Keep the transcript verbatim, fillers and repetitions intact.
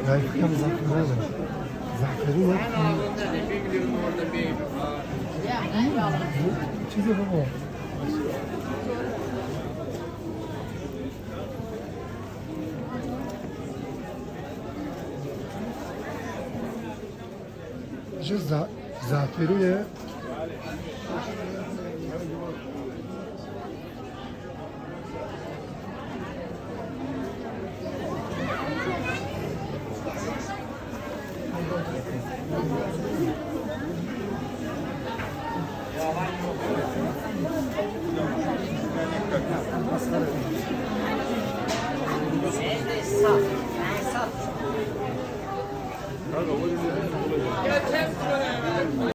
Zayıflıktan uzak durmaz. Zahmetin yok. Çizgi bu. Ji za-, zatêrû ye.